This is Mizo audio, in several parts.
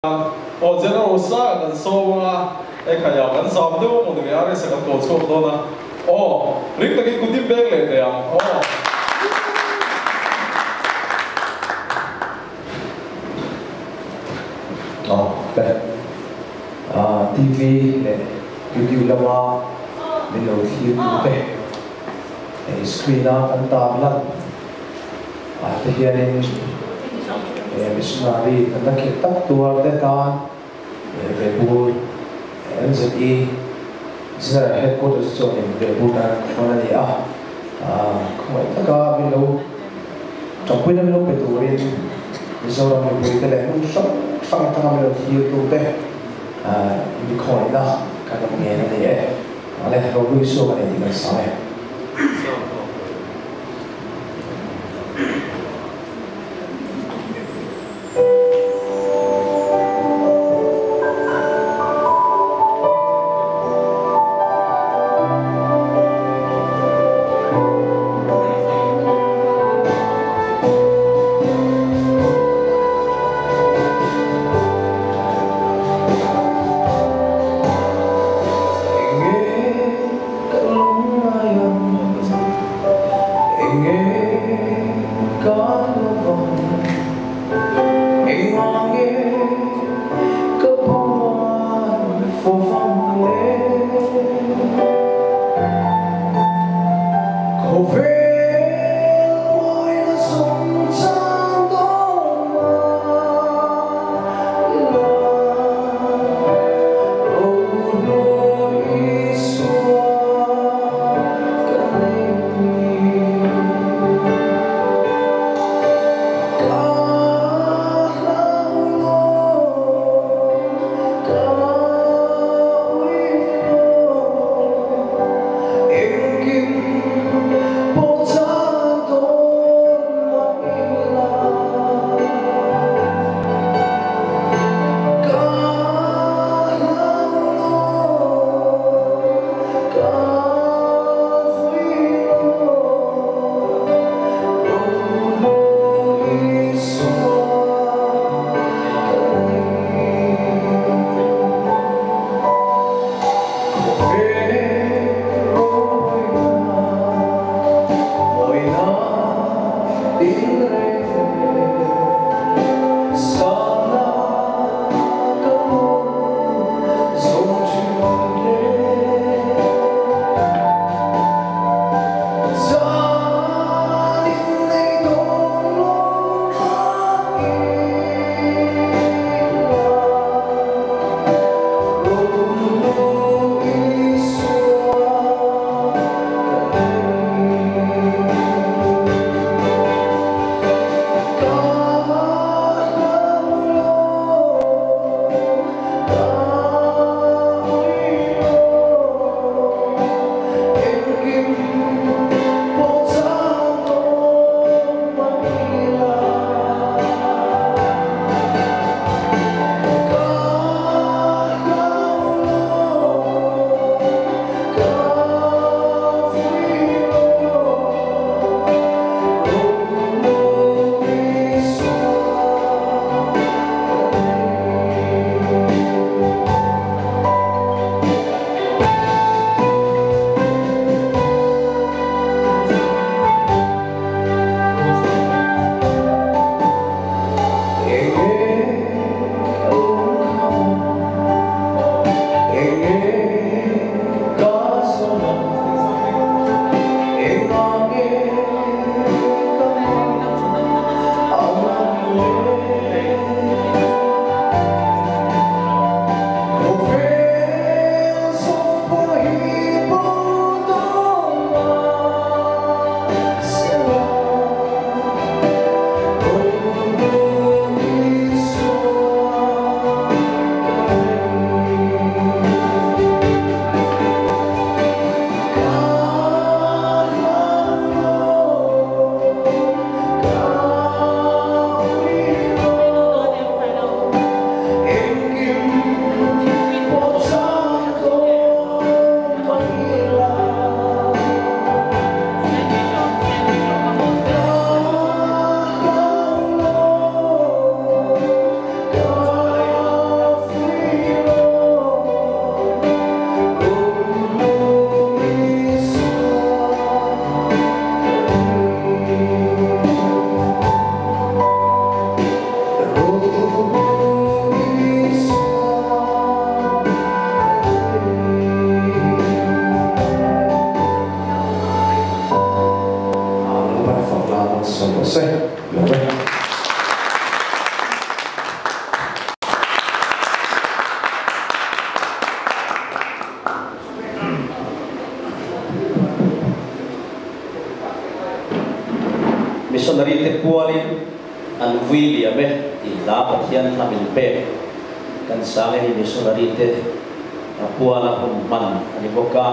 Aw General Osanga kan sawm anga e khai a kan zam deuh a maw ni RS a kan kawl chhuak dawn a aw ring takin kut in beng leh teh ang aw. Aw te TV leh YouTube lama min lo thlir tu te hei screen a kan tar lan ah te hianin he missionary kan la khirh tak tuar te tan Vebur MZE General Headquarters chuanin Vebur tan an khawn a ni a, khawngaih taka min lo tanpuina min lo pe turin Mizoram mipuite leh hmun hrang hrang atanga min lo thirtute mi khawngaihna kan awm ngen a ni e. Ale ropui suak a ni tih kan sawi e. Enge ka lung ngaia. Missionary te pualin an vui liam e tih hla Pathian hla min pek kan sang e hi Missionary te puala hun hman a ni bawk a,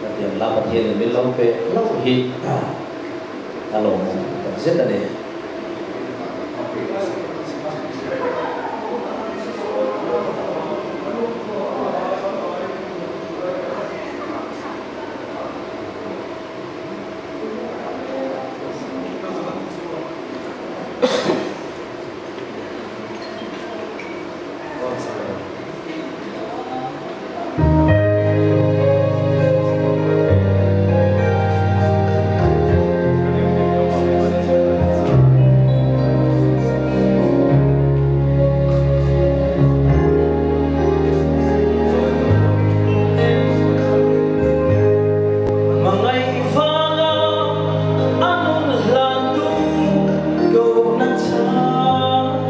hetiang hla Pathianin min lo pe hlauh hi a lawmawm takzet a ni. Hmangaih vanga a nun hlantu kohna changin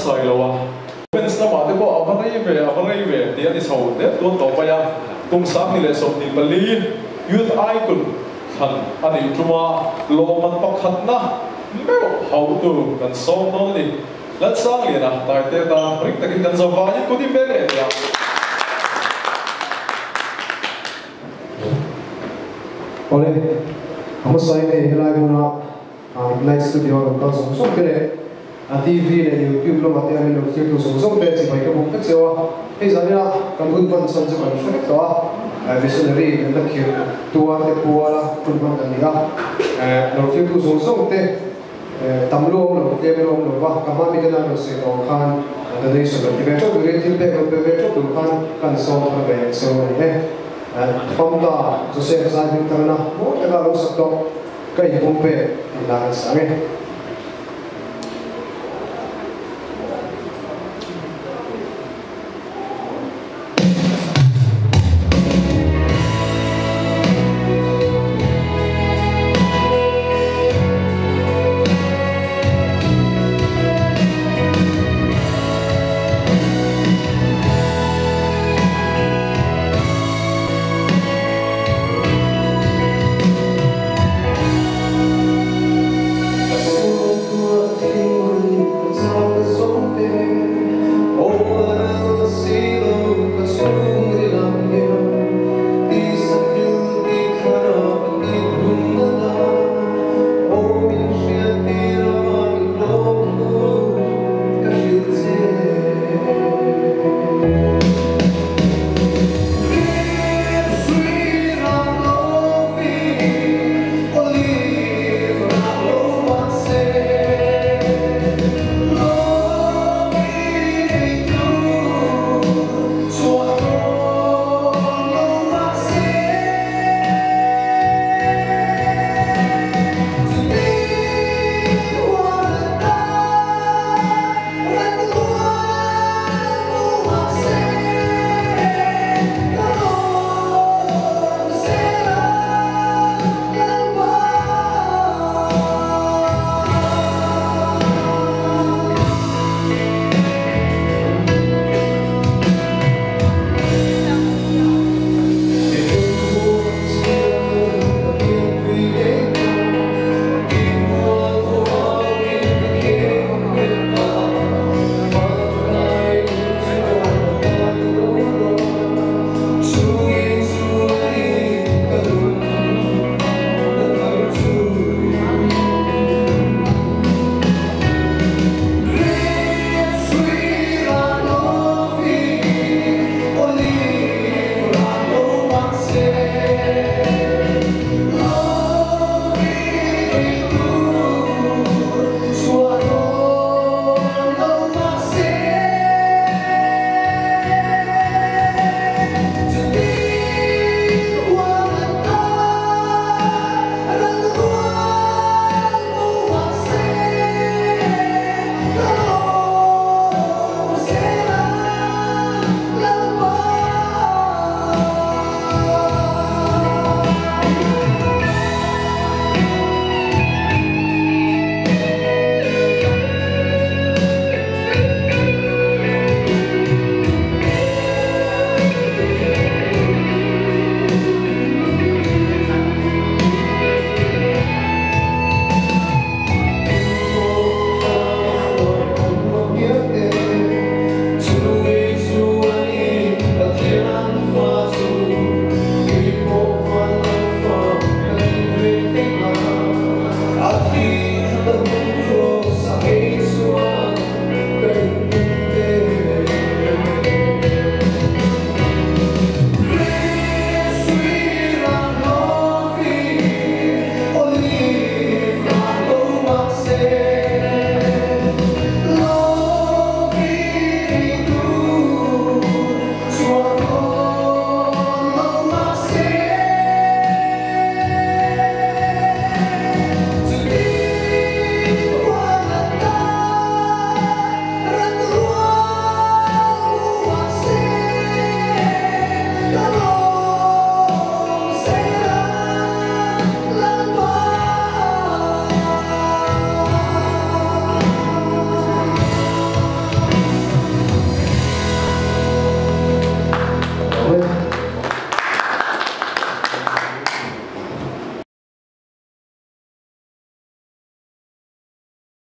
Lalsailoa. Comments lamah te pawh a va rei ve, a va rei ve tih a ni chho deuh tual tawh mai a. Kum 24 Youth Icon thlan a nih tuma lawmman pakhatna meuh hauhtu kan sawm dawn a ni. Lalsangliana Taite tan ring takin kan zo vangin kut in veng leh teh ang. Awle, a hmasa in hei helai hmuna Ignite Studio a rawn kal zawng zawng te leh a TV leh YouTube lamah te a min lo thlir tu zawng zawng te chibai ka bawk vek cheu a. Hei zanina kan hun hman chhan chu kan hre vek tawh a, missionary kan la khirh tuar te puala hun hman kan ni a, lo thlir tu zawng zawng te Tam lu awm lo, tlem lu awm lo va, ka hma mite nan rawn sawi tawh ang khan donation rawn ti ve ṭeuh turin thil pek rawn pe ve ṭeuh tur khan kan sawm thar ve ang cheu a ni e. Famta Joseph Zai Hmingthangna mawi taka lo sak tawh ka inpum pek tih lah kan sang e.